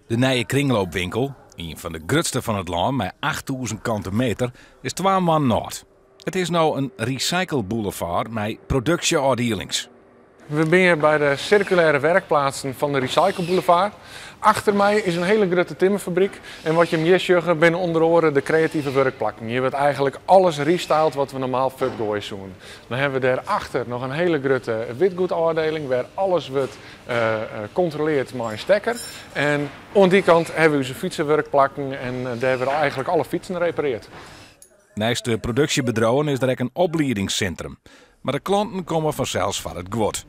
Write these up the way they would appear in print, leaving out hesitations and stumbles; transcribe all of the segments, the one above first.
De nije kringloopwinkel, ien fan de grutste fan it lân mei 8000 kante meter, is twa moannen âld. It is no in recycle-boulevard mei produksje-ôfdielings. We binne by de sirkulêre werkplaatsen fan de Recycle Boulevard. Achter my is in hiele grutte timmerfabryk. En wat jim hjir sjogge binne ûnder oare de kreative wurkplakken. Hjir wurdt eigentlik alles restyled wat we normaal fuortgoaie soenen. Dan hawwe we dêrachter noch in hiele grutte witgoedôfdieling wêr alles wurdt kontroleard mei in stekker. En oan dy kant hawwe we ús fytsewurkplakken en dêr wurde eigentlik alle fytsen repareard. Neist de produksjebedriuwen is der ek in opliedingssintrum. Mar de klanten komme fansels foar it guod.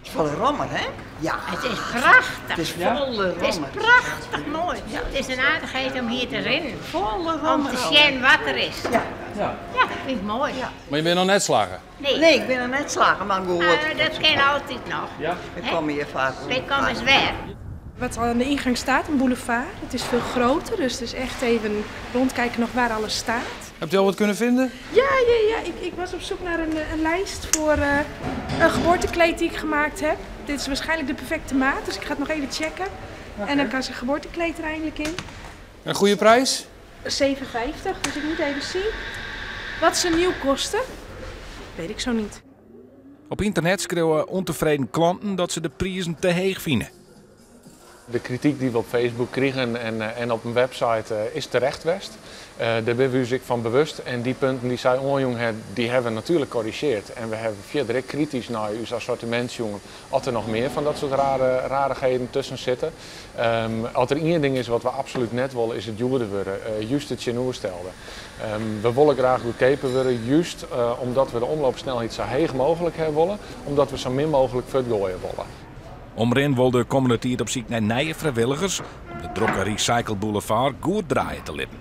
Het is folle rommer, hè? Ja. Het is prachtich. Het is folle Het is rommer. prachtich moai. Het is in aardichheid om hjir te rinnen. Folle Om rommer. te sjen wat der is. Ja. Ja. Ja, vind ik moai. Ja. Mar je binne noch net slagge. Nee. Nee, ik bin noch net slagge, mar goed. Dat kin altyd noch. Ja. Ik kom hjir faak. Wy komme ris wer. Wat al aan de ingang staat, een boulevard. Het is veel groter, dus het is echt even rondkijken nog waar alles staat. Hebt u al wat kunnen vinden? Ja. Ik was op zoek naar een lijst voor een geboortekleed die ik gemaakt heb. Dit is waarschijnlijk de perfecte maat, dus ik ga het nog even checken. En dan kan zijn geboortekleed er eindelijk in. Een goede prijs? 7,50, dus ik moet even zien. Wat ze nieuw kosten, weet ik zo niet. Op ynternet skriuwe ûntefreden klanten dat se de prizen te heech fine. De krityk dy't we op Facebook krigen en op in website is terecht west. Dêr binne we ús ek fan bewust en dy punten dy't sy oanjûn hawwe, dy hawwe we natuerlik korrizjearre. En we hawwe fierder ek kritysk nei ús assortimint sjoen oft der noch mear fan dat soart rarichheden tusken sitte. As der ien ding is wat we absolút net wolle, is it djoerder wurde. Just it tsjinoerstelde. We wolle graach goedkeaper wurde, just omdat we de omloopsnelheid sa heech mooglik hawwe wolle, omdat we sa min mooglik fuortgoaie wolle. Omrin wol de kommende tiid op syk nei nije frijwilligers om de drokke Recycle Boulevard goed draaie te litten.